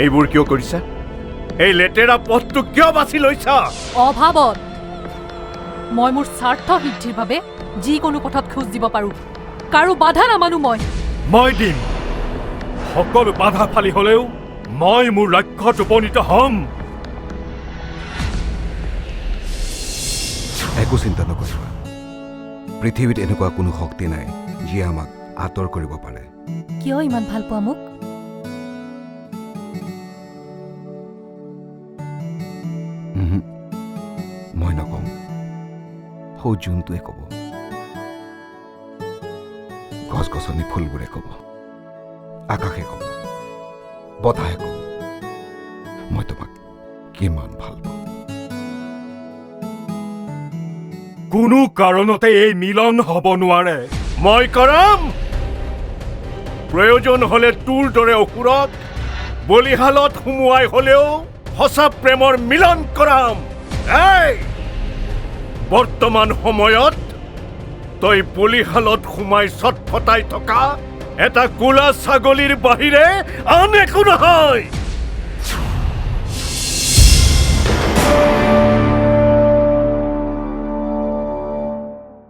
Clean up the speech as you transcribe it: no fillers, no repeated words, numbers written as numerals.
এইবোৰ কিয় কৰিছা? এই লেতেৰা পথটো কিয় বাছি লৈছা? অভাৱত মই মোৰ স্বাৰ্থ সিদ্ধিৰ বাবে যিকোনো পথত খোজ দিব পাৰোঁ, কাৰো বাধা নামানো মই। মই দিম সকলো বাধা ফালি হলেও মই মোৰ লক্ষ্যত উপনীত হ'ম। একো চিন্তা নকৰিবা, পৃথিৱীত এনেকুৱা কোনো শক্তি নাই যিয়ে আমাক আঁতৰ কৰিব পাৰে। কিয় ইমান ভাল পোৱা মোক? মই নকওঁ, সৌ জোনটোৱে ক'ব, গছ গছনি ফুলবোৰে ক'ব, আকাশে ক'ব, বতাহে ক'ব মই তোমাক কিমান ভাল পাওঁ। কোনো কাৰণতে এই মিলন হ'ব নোৱাৰে। মই কৰাম। প্ৰয়োজন হ'লে তোৰ দৰে অসুৰক বলিশালত সুমুৱাই হ'লেও সঁচা প্ৰেমৰ মিলন কৰাম। এই বৰ্তমান সময়ত তই বলিশালত সোমাই ছটফটাই থকা এটা ক'লা ছাগলীৰ বাহিৰে আন একো নহয়।